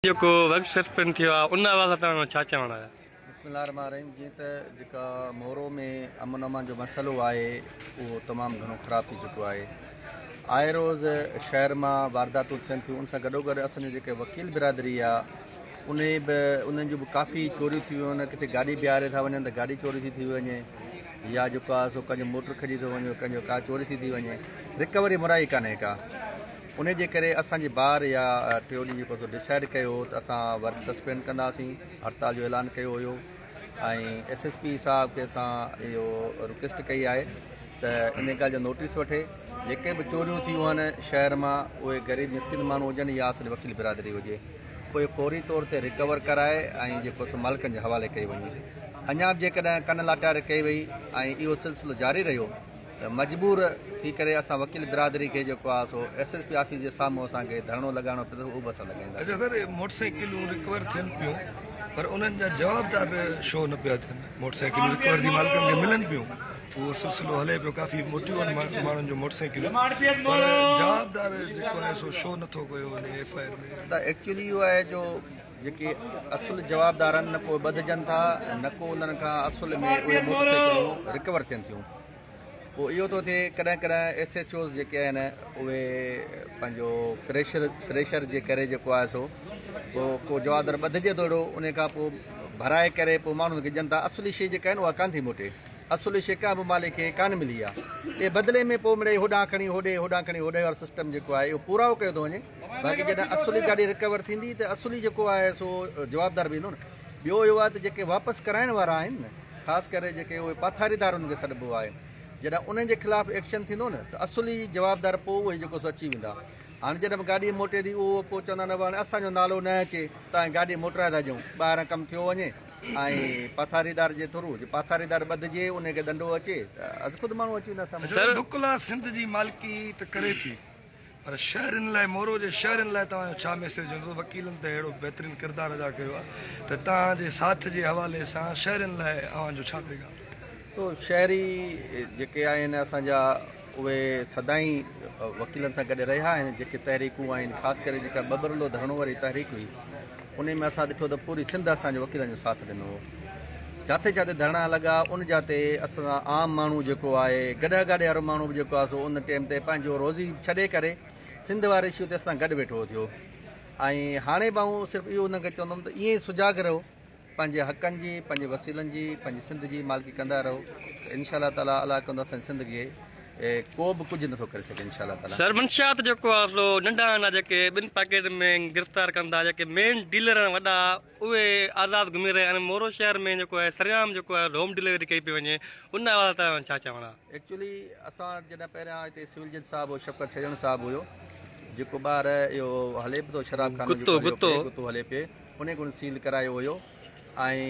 جيڪو work suspend ٿيو آهي ان حوالي سان توهان جو ڇا چوڻ آهي؟ بسم الله الرحمن الرحيم جيئن ته جيڪا مورو ۾ امن امان جو مسئلو آهي اهو تمام گهڻو خراب ٿي چڪو آهي آئي روز شهر مان وارداتون ٿين ٿيون ان سان گڏو گڏ اسان جي جيڪي وڪيل برادري آ انهي به انهن جون به ڪافي چوريون ٿي ويون آهن ڪٿي گاڏي بيهاري ٿا وڃن ته گاڏي چوري ٿي ٿي وڃي يا جيڪو آ سو ڪنهن جو موٽر کڄي ٿو وڃي ڪنهن جو ڪا چوري ٿي ٿي وڃي رڪوري مرائي ڪانهي ڪا انهي جي ڪري اسان جي بار يا ٽيون ڏينهن جيڪو سو ڊسائيڊ ڪيو هو ته اسان ورڪ سسپينڊ ڪنداسين هڙتال جو اعلان ڪيو هيو ۽ ايس ايس پي صاحب کي اسان اهو رڪويسٽ ڪئي آهي ته ان ڳالهه جو نوٽيس وٺي جيڪي به چوريون ٿيون آهن شهر مان اهي غريب مسڪين ماڻهو هجن يا اسان جي وڪيل برادري هجي اهي فوري طور تي رڪور ڪرائي ۽ جيڪو سو مالڪن جي حوالي ڪئي وڃي اڃا به جيڪڏهن ڪن لاٽار ڪئي وئي ۽ اهو سلسلو جاري رهيو ته مجبور ٿي ڪري اسان وڪيل برادري کي جيڪو آهي سو ايس ايس پي آفيس جي سامهون اسان کي ڌرڻو لڳائڻو پيو اهو به اسان لڳائينداسين. اچا سر اهي موٽر سائيڪلون رڪور ٿين پيون پر انهن جا جوابدار شو نه پيا ٿين موٽر سائيڪلون رڪور ٿي مالڪن کي ملن پيون اهو سلسلو هلي پيو ڪافي موٽيون آهن ماڻهن جون موٽر سائيڪلون پر جوابدار جيڪو آهي سو شو نه ٿو ڪيو وڃي ايف I R ۾. ته ايڪچولي اهو آهي جو جيڪي اصل جوابدار آهن نه ڪو ٻڌجن ٿا نه ڪو انهن کان اصل ۾ اهي موٽر سائيڪلون رڪور ٿين ٿيون پوء اهو ٿو ٿئي ڪڏهن ڪڏهن ايس ايڇ اوز جيڪي آهن اهي پنهنجو پريشر پريشر جي ڪري جيڪو آهي سو پوء ڪو جوابدار ٻڌجي ٿو اهڙو ان کان پوء ڀرائي ڪري پوء ماڻهن کي ڏين ٿا اصلي شيء جيڪا آهن اها ڪانه ٿي موٽي اصلي شيء ڪا به مالڪ کي ڪانه ملي آهي اهي بدلي ۾ پوء مڙئي هوڏانهن کڻي هوڏي هوڏانهن کڻي هوڏي وارو سسٽم جيڪو آهي اهو پورائو ڪيو ٿو وڃي باقي جڏهن اصلي گاڏي رڪور ٿيندي ته اصلي جيڪو آهي سو جوابدار به ايندو نه. ٻيو اهو آهي ته جيڪي واپس ڪرائڻ وارا آهن نه خاص ڪري جيڪي اهي پاٿاريدار انهن کي سڏبو آهي جڏهن انهن جي خلاف ايڪشن ٿيندو نه ته اصلي جوابدار پوء اهي جيڪو سو اچي ويندا. هاڻي جڏهن به گاڏي موٽي ٿي اهو پوء چوندا نه هاڻي اسان جو نالو نه اچي تان گاڏي موٽرائي ٿا ڏيون ٻاهران ڪم ٿيو وڃي ۽ پاٿاريدار جي ٿرو جي پاٿاريدار ٻڌجي انهي کي ڏنڊو اچي ته ازخود ماڻهو اچي ويندا سامهون. سر ڍڪلا سنڌ جي مالڪي ته ڪري ٿي پر شهرين لاء مورو جي شهرين لاء توهان جو ڇا ميسيج هوندو وڪيلن ته اهڙو بهترين ڪردار ادا ڪيو آهي ته توهان جي ساٿ جي حوالي سان شهرين لاء اوهان جو ڇا پيغام آهي؟ سو شهري جيڪي آهن اسان جا اهي سدائين وڪيلن سان گڏ رهيا آهن جيڪي تحريڪون آهن خاص ڪري جيڪا ٻٻرلو ڌرڻو واري تحريڪ هئي انهي ۾ اسان ڏٺو ته پوري سنڌ اسان جي وڪيلن جو ساٿ ڏنو هو. جاٿي جاٿي ڌرڻا لڳا ان جا تي اسان عام ماڻهو جيڪو آهي گڏهه گاڏي وارو ماڻهو به جيڪو آهي سو ان ٽيم تي پنهنجو روزي ڇڏي ڪري سنڌ واري اشو تي اسان گڏ ويٺو ٿيو ۽ هاڻي به آئون صرف اهو انهن کي چوندم ته ائين ئي سجاڳ رهو پنهنجي حقن جي پنهنجي وسيلن جي پنهنجي سنڌ جي مالڪي ڪندا رهو ته انشاء الله تعالي الله ڪندو اسان سنڌ کي ڪو به ڪجهه نٿو ڪري سگهي انشاء الله تعالي. سر منشيات جيڪو آهي سو ننڍا ننڍا جيڪي ٻن پاڪيٽ ۾ گرفتار ڪن ٿا جيڪي مين ڊيلر آهن وڏا اهي آزاد گهمي رهيا آهن مورو شهر ۾ جيڪو آهي سرعام جيڪو آهي هوم ڊليوري ڪئي پئي وڃي ان حوالي سان توهان ڇا چوڻ آهي. ايڪچولي اسان جڏهن پهريان هتي سول جج صاحب هو شفقت ڇڄڻ صاحب هيو جيڪو ٻاهر اهو هلي به ٿو شراب خانو جيڪو هليو پئي گتو هلي پئي انهي کي سيل ڪرايو هيو ۽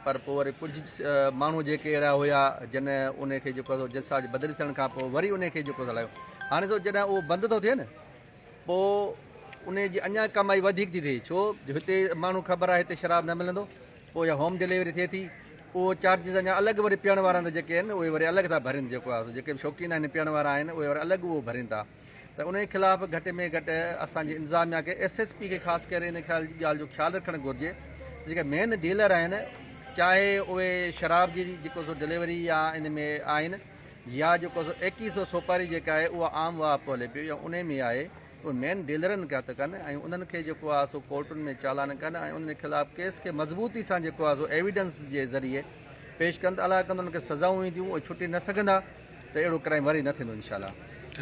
پر پوء وري ڪجهه ماڻهو جيڪي اهڙا هيا جن ان کي جيڪو سو جج صاحب جي بدلي ٿيڻ کان پوء وري ان کي جيڪو هلايو هاڻي سو جڏهن اهو بند ٿو ٿئي نه پوء ان جي اڃا ڪمائي وڌيڪ ٿي ٿئي ڇو جو هتي ماڻهو خبر آهي هتي شراب نه ملندو پوء اها هوم ڊليوري ٿئي ٿي اهو چارجز اڃا الڳ وري پيئڻ وارن جيڪي آهن اهي وري الڳ ٿا ڀرين جيڪو آهي جيڪي شوقين آهن پيئڻ وارا آهن اهي وري الڳ اهو ڀرين ٿا ته انهي خلاف گهٽ ۾ گهٽ اسان جي انتظاميا کي ايس ايس پي کي خاص ڪري ان خيال ڳالهه جو خيال رکڻ گهرجي ته جيڪي مين ڊيلر آهن چاهي اهي شراب جي جيڪو سو ڊليوري يا ان ۾ آهن يا جيڪو سو ايڪي سو سوپاري جيڪا آهي اها عام واهپو هلي پيو يا انهي ۾ آهي اهي مين ڊيلرن کي هٿ ڪن ۽ انهن کي جيڪو آهي سو ڪورٽن ۾ چالان ڪن ۽ انهن خلاف ڪيس کي مضبوطي سان جيڪو آهي سو ايويڊنس جي ذريعي پيش ڪن ته الله ڪندو انهن کي سزائون اينديون اهي ڇٽي نه سگهندا ته اهڙو ڪرائم وري نه ٿيندو انشاء الله.